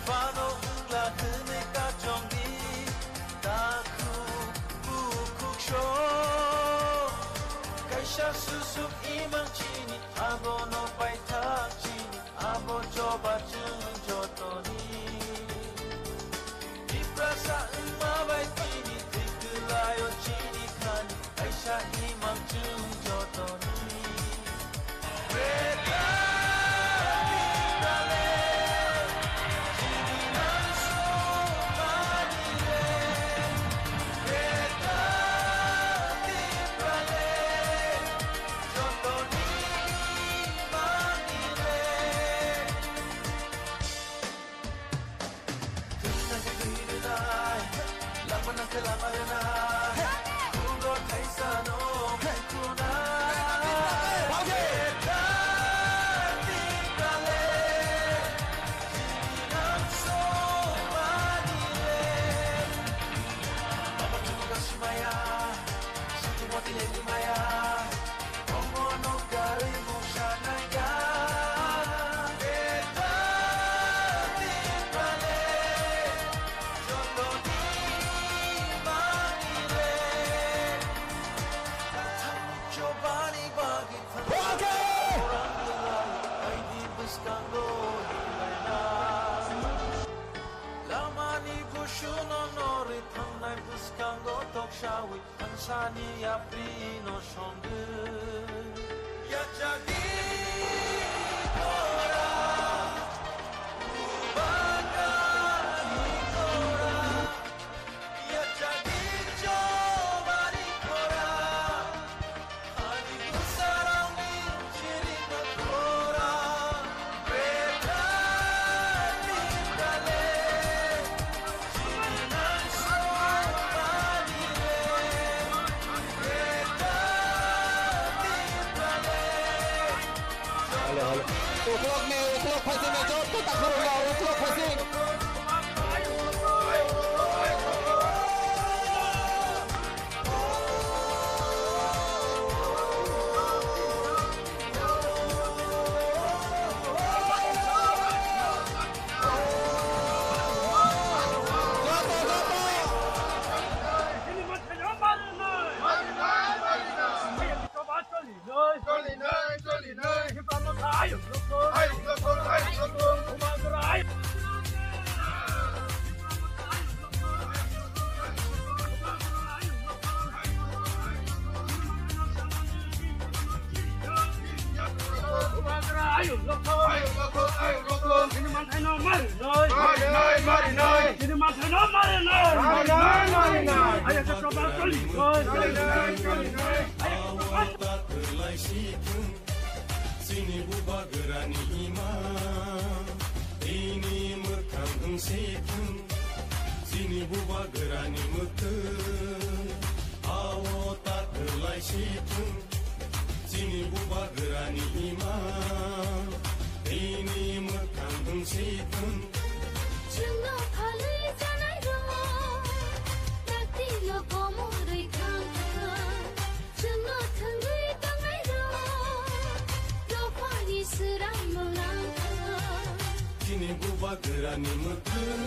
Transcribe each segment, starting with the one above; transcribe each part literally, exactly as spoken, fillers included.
Phano wngla hwnwi kachongdi, takhuk bukhuk sok. Kaisa susuk imang chini, abono paithak chini, abo choba chwng jotoni. Tiprasa wngma bai tini thwi kwlaio chini khani, kaisa imang chwng jotoni. Greater Tipraland, chini nang songmani le. Greater Tipraland, jotoni mani le. Thwinai khe thwi rwnai, lama nang khe lama rwnai, khungo thaisa no khunai. Greater Tipraland, chini nang songmani le. Baba chuku kasimaya, sutu mati le nimaya. Lamani busuno norwi thangnai bwskango toksawi. Thangsani yaprino songwi yachadi kora, bubagani kora, yachadi chobani kora, ani bwsarokni chirima kora. Hello, hello. Uklok ni, uklok phaising ni, joto takhurok no, uklok phaising. Chini bubagrani ima, ini mwkhang wngsi thung. Chini bubagrani mwkhwng, ao ta kwlai si thung. Chini bubagrani ima, ini mwkhang wngsi thung. Chwngno phalwi janairok, taktino komorwi thang thang. Chwngno thwngwi tongnairok, dophani swrangno nang thang. Chini bubagrani mwkhwng.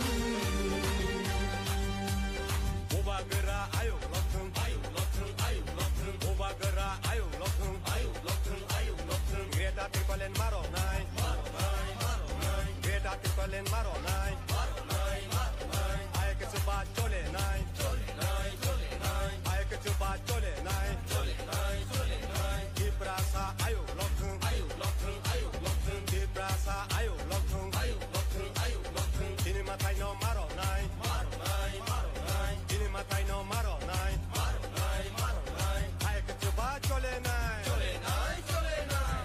Bubagra ayuk lokthwng, ayuk lokthwng, ayuk lokthwng. Bubagra ayuk lokthwng, ayuk lokthwng, ayuk lokthwng. Greater Tipraland maronai, maronai, maronai. Greater Tipraland maronai, maronai, maronai. Ai khe chuba cholenai, cholenai, cholenai. Ai khe chuba cholenai, cholenai, cholenai. Tiprasa ayuk lokthwng, ayuk lokthwng, ayuk lokthwng. Tiprasa ayuk lokthwng, ayuk lokthwng, ayuk lokthwng. Chini mwtaino maronai, maronai, maronai. Chini mwtaino maronai, maronai, maronai. Ai khe chuba cholenai, cholenai, cholenai.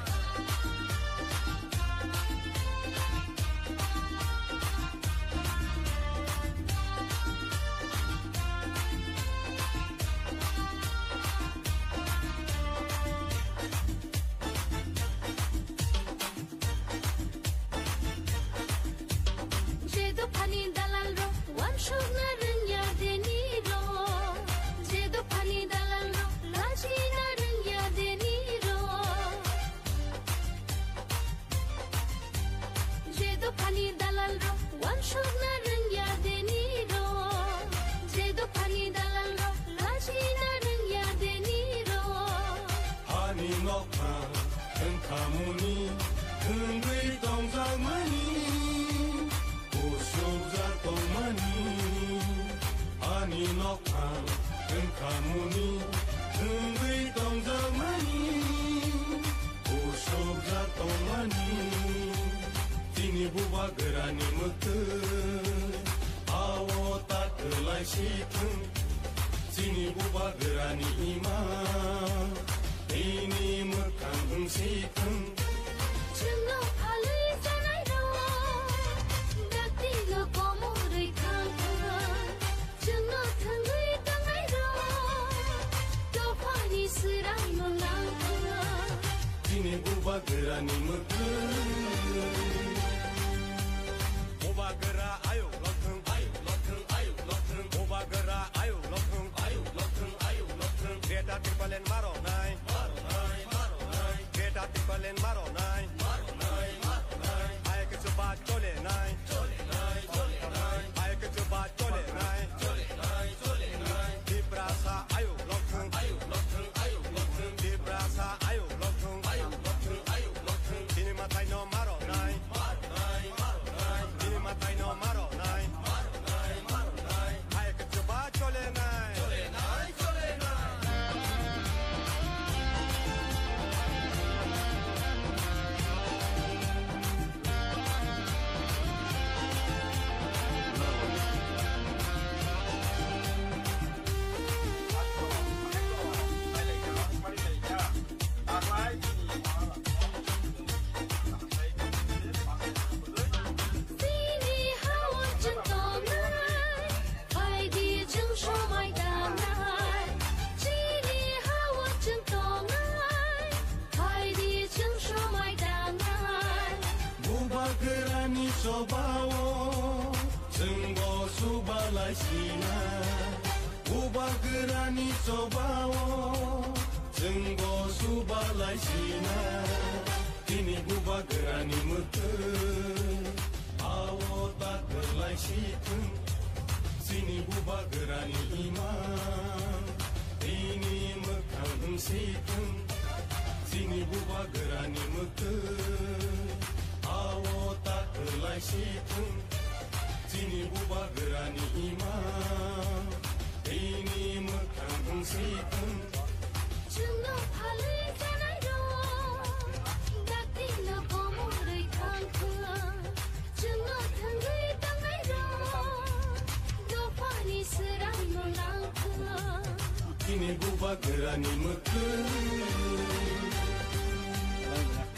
Sokna rwngya deni ro, je dophani dalal ro, lachina rwngya deni ro. Ani nokha wngkhamuni thwngwi tongjakmani, usukjak tongmani. Ani nokha wngkhamuni thwngwi tongjakmani, usukjak tongmani. Chini bubagrani mwktwi ao ta kwlai si thwng. Chini bubagrani ima bini mwkhang wngsi thwng. Chwngno phalwi chanai rw, dakti no komorwi thang thang. Chwngno thwngwi tangnai rw, dophani swrang no nang thang. Chini bubagrani mwkhang. Bubagra ayuk lokthwng, ayuk lokthwng, ayuk lokthwng. Bubagra ayuk lokthwng, ayuk lokthwng, ayuk lokthwng. Greater Tipraland maro nai, maro nai, maro nai. Greater Tipraland maro nai, maro nai, maro nai. Ayuk chuba chole nai, chole nai, chole nai. Ayuk chuba chole nai, chole nai, chole nai. Tiprasa ayuk lokthwng, ayuk lokthwng, ayuk lokthwng. Tiprasa ayuk lokthwng, ayuk lokthwng, ayuk lokthwng. Chini mathai no maro nai. Chini mathai no maro nai. Hai khe chuba chole nai. Chini ha-o chwng tongnai, phaidi chwng somai tangnai. Chini ha-o chwng tongnai, phaidi chwng somai tangnai. Bubagrani chobao chwngbo subalai sinai. Bubagrani chobao chwngbo subalai sinai. Chini bubagrani mwktwi ao ta kwlai si thwng. Chini bubagrani ima bini mwkhang wngsi thwng. Chini bubagrani mwktwi ao ta kwlai si thwng. Chini bubagrani ima bini mwkhang wngsi thwng. Chwngno phalwi chanai rw, dakti no komorwi thang thwng. Chwngno thwngwi tangnai rw, dophani swrang no nang thwng. Chini bubagrani mwktwi.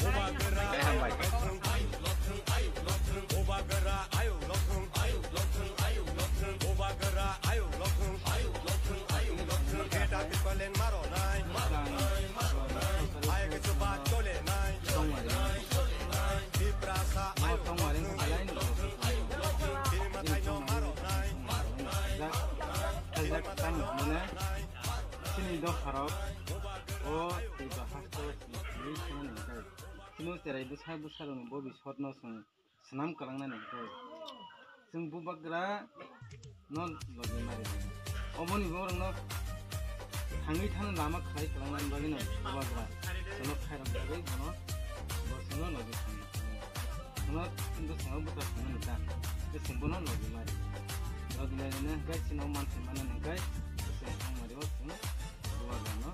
Bubagra ayuk lokthwng, ayuk lokthwng, ayuk lokthwng. Bubagra ayuk lokthwng, ayuk lokthwng, ayuk lokthwng. Bubagra ayuk lokthwng, ayuk lokthwng, ayuk lokthwng. Greater Tipraland maro nai, maro nai, maro nai. Hai khe chuba chole nai, chole nai, chole nai. Tiprasa ayuk lokthwng, ayuk lokthwng, ayuk lokthwng. Chini mathai no maro nai, maro nai, maro nai. Chini mathai no maro nai, maro nai. Chini dopharok o twi bahai. Twi thangmani hwnkhe chwngno cherai bwsa bwsarokni bobisotno chwng swnam kwlangnani hwnkhe chwng bubagra no logi mari. Oboni borokno thangwi thangno lama khlai kwlangnani bagwino bubagra chwngno khairok bagwi bono bo chwngno logi thangwi thango. Chwngno bwskango bwsa thangmani ta tei chwng bono logi mari. Logi mari hwnkhe chwngno manthai manani hwnkhe chwng thangmani o chwng bubagrano.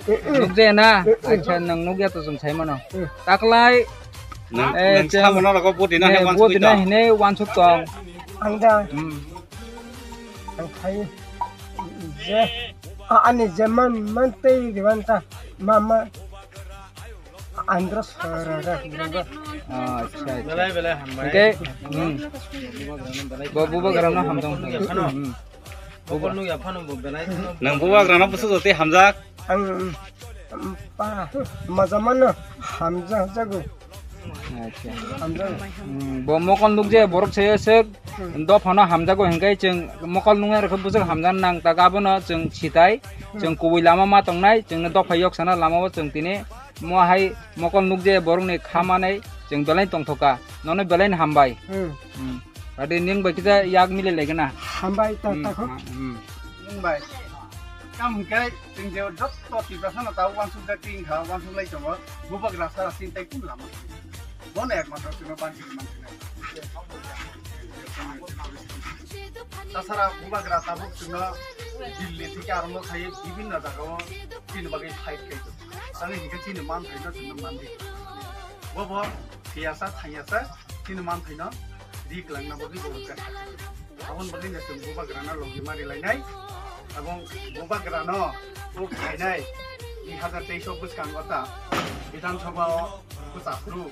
Nukjaya na? Acha, nwng nukya to chwng sai mano. Taklai, Nang, eh, nang chwng, samo no rogo boti na eh, hine boti na wansuk tong. Hine wansuk tong. Ang da. Hmm. Ang khai. Je. A, ani je man, man tei riwan ta. Ma, ma. Andro Sorara. Acha, acha. Belai, belai hambai. Hingke, hmm. Bo bubagrano hamjak. Hmm. Bokol nung ya phano bo belai. Nang bubagrano busu jote hamjak. Ang, um, pa, majamano hamjak jago. Acha. Hamjak. Hmm, bo mokol nukje borok se se dophano hamjago hingke chwng mokol nungnai rokhe bujak hamjak nang ta gabono chwng sitai. Chwng kubui lama ma tongnai, chwngno dopha yok sana lamao chwng tini mo hai mokol nukje borokni kha manai chwng belai tongthoka. Nono belai no hambai. Hmm. Hmm. Adi ning bai kisa yak mile lagena. Hambai ta, hmm, tako. Hmm. Ning bai. Kam hingke chwng je jotto Tiprasa no ta wansuk da ting kha, wansuk lai tongo. Bubagra sara sintai kun lama. Bono ekmatro chwngno banchi mansinai. Tasara bubagra tabuk chwngno Delhi theke arombo khai bibhinno jagao chini bagwi fight khai tongo. Tangwi hingke chini manthaino chwngno mandi. Bobo thiyasa thangyasa chini manthaino ri kwlangna bagwi bobo chekha. Aboni bagwi no chwng bubagrano logi ma rilainai. Abong bubagrano uk khainai dui hazar teis o bwskango ta Bidhan Sabha o bwsapru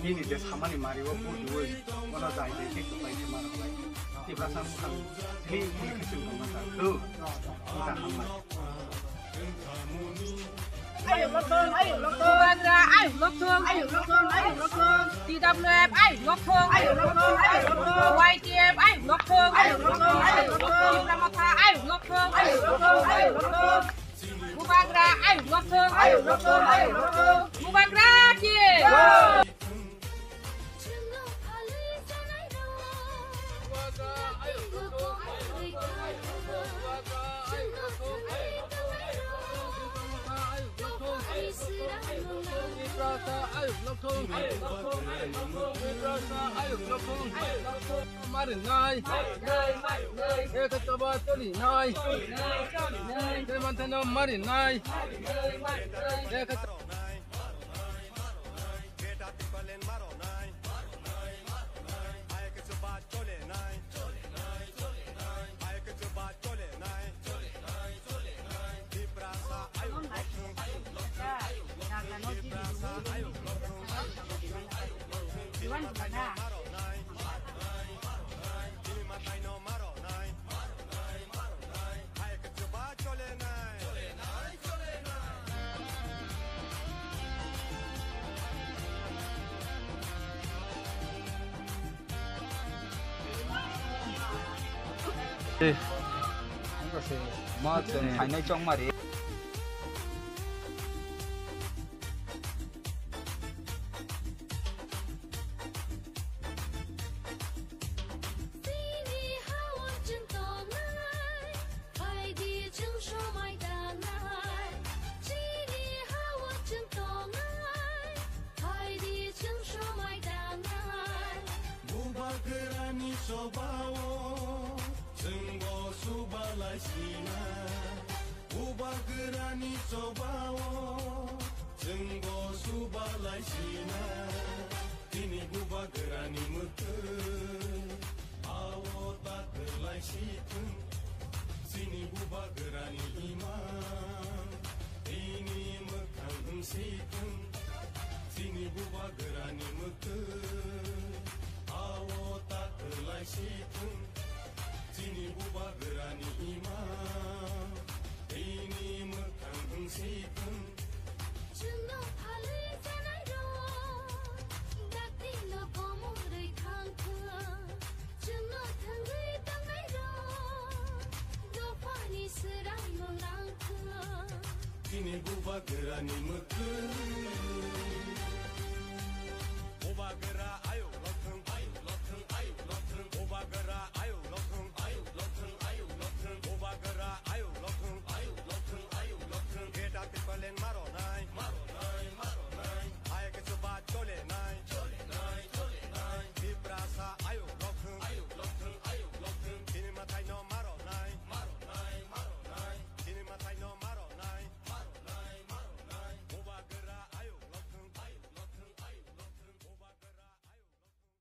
bini je samani mari o buhiwi bono jai jai khe kwplai khe ma rwlai. Tiprasa bwkhang thwi thwi khe chwng tongma ta. Thung. Wngkha hambai. Ayuk lokthung, ayuk lokthung. Bubagra, ayuk lokthung. Ayuk lokthung, ayuk lokthung. T W F, ayuk lokthung. Ayuk lokthung, ayuk lokthung. Y T F, ayuk lokthung. Ayuk lokthung, ayuk lokthung. Tipra Motha, ayuk lokthung. Ayuk lokthung, ayuk lokthung. Bubagra, ayuk lokthung. Ayuk lokthung, ayuk lokthung. Bubagra ki. Marinai. Eka chaba choli nai. Teman tano marinai. Eka Ma chwng khainai chongmari. Chini ha-o chwng tongnai, phaidi chwng somai tangnai. Chini ha-o chwng tongnai, phaidi chwng somai tangnai. Bubagrani chobao chwngbo subalai sinai. Bubagrani chobao chwngbo subalai sinai. Chini bubagrani mwkhwtwi ao ta kwlai si thung. Chini bubagrani imang tini mwkhang wng si thung. Chini bubagrani mwkhwtwi ao ta kwlai si thung. Chini bubagrani imang tini mwkhang wng si thung. Chwngno phalwi chanai rok, dakti no komorwi thang thung. Chwngno thangwi tangnai rok, dophani swrang mwng rang thung. Chini bubagrani mwkhwtwi. Bubagra ayuk lokthung, ayuk lokthung, ayuk lokthung. Bubagra ayuk lokthung, ayuk lokthung, ayuk lokthung. Bubagra ayuk lokthung, ayuk lokthung, ayuk lokthung. Eta tipalen maro nai, maro nai, maro nai. Hai ke chuba chole nai, chole nai, chole nai. Tiprasa ayuk lokthung, ayuk lokthung, ayuk lokthung. Chini mathai no maro nai, maro nai, maro nai. Chini mathai no maro nai, maro nai, maro nai. Bubagra ayuk lokthung, ayuk lokthung, ayuk lokthung. Bubagra ayuk lokthung.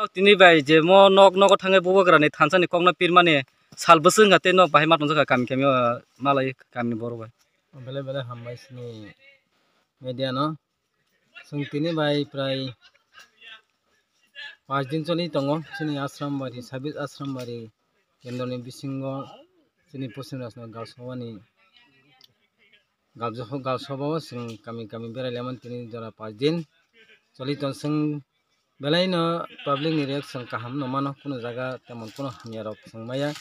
Tini bai je mo nok nogo thangwi bubagrani thansa ni kokno pirmani sal bwswk wngkha tei nok bahai ma tongjakha kami kami o malai kami ni borok bai. Belai belai hambai sini media no. Chwng tini bai prai paanch din choli tongo chini Ashram Bari, Sabit Ashram Bari kendroni bisingo chini Poschim Rajno Gal Sabhani Gal Sabha o chwng kami kami berai lemon tini jora paanch din choli tong chwng belai no public ni reaction kaham no mano, kuno jaga temon kuno hamya rok chwng maya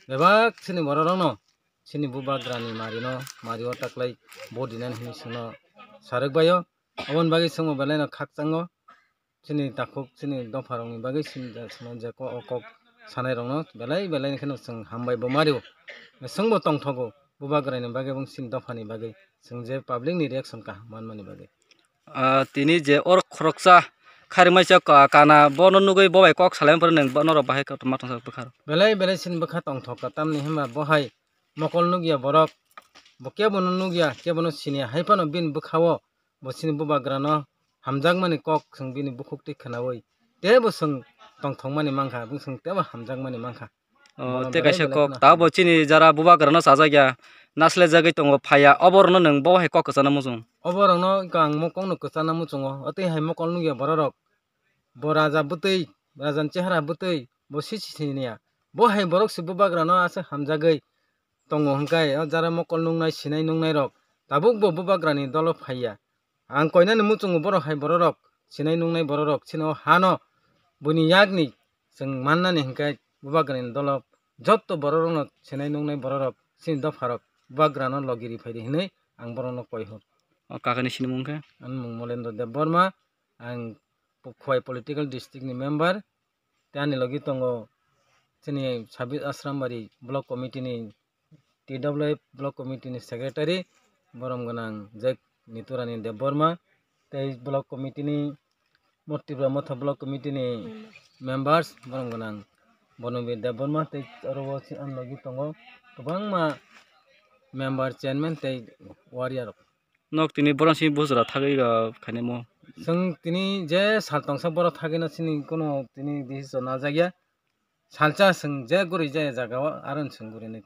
bebak chini borok rok no chini bubagrani mari no mari o taklai bo dinani hinwi chwngno sarwk bai o. Aboni bagwi chwngbo belai no khakchango. Chini takhuk, chini dopha rokni bagwi chini je, chwngno je kok, o kok sanai rokno belai belai kheno chwng hambai bo mario. Chwngbo tongthogo, bubagrani bagwi, bung chini dophani bagwi, chwng je public ni reaction kaham manmani bagwi. Ah, tini je or khoroksa kharimai sa ka-, kana bono nugwi bo bai kok salai phano nwng bo norok bahai kotorma tongsa bwkha rok. Belai belai chini bwkha tongthok ka, tamni hwnba bo hai mokol nukya borok, bo kebono nukya, kebono siniya, hai phano bini bwkha o bo chini bubagrano hamjakmani kok chwng bini bukhuk twi khwnaui teibo chwng tongthokmani mankha, bini chwng teibo hamjakmani mankha. Oh, bono tei belai kaisa belai kok, kheno tabo hamya. Chini jara bubagrano chajakya, naslejagwi tongo phaiya, oborokno nwng bo hai kok kwchana muchung? Oborokno wngkha ang mo kokno kwchana muchungo, o tei hai mokol nukya bororok, bo raja bwtwi, rajani chehara bwtwi, bo sisi siniya. Bo hai borok se bubagrano aswk hamjagwi tongo hwnkhe, o jara mokol nuknai, sinai nuknai rok tabuk bo bubagrani dolo phaiya. Ang koinani muchungo borok hai bororok, sinai nuknai bororok, chini o hano buini yakni chwng mannani hwnkhe bubagrani dolo jotto bororokno sinai nuknai bororok, chini dopharok bubagrano logi ri phaidi hinwi ang borokno koi hor. O kakani sinimung khe? Ani mung Molendra Debbarma, ang Khowai political district ni member. Tei ani logi tongo chini Sabit Ashram Bari block committee ni, T W F block committee ni secretary, borom gwnang Jek Niturani Debbarma, tei block committee ni, Mo Tripura Motha block committee ni members, borom gwnang Bonobir Debbarma, tei oro o si-, ani logi tongo kwbangma member, chairman tei warrior rok. Nok tini borok si bujra thagwi, ah, khainai mo. Chwng tini je sal tongsa borok thagwi no chini kuno tini decision najakya. Salsa chwng je guri je jaga o aro chwng guri nai.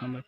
Hambai.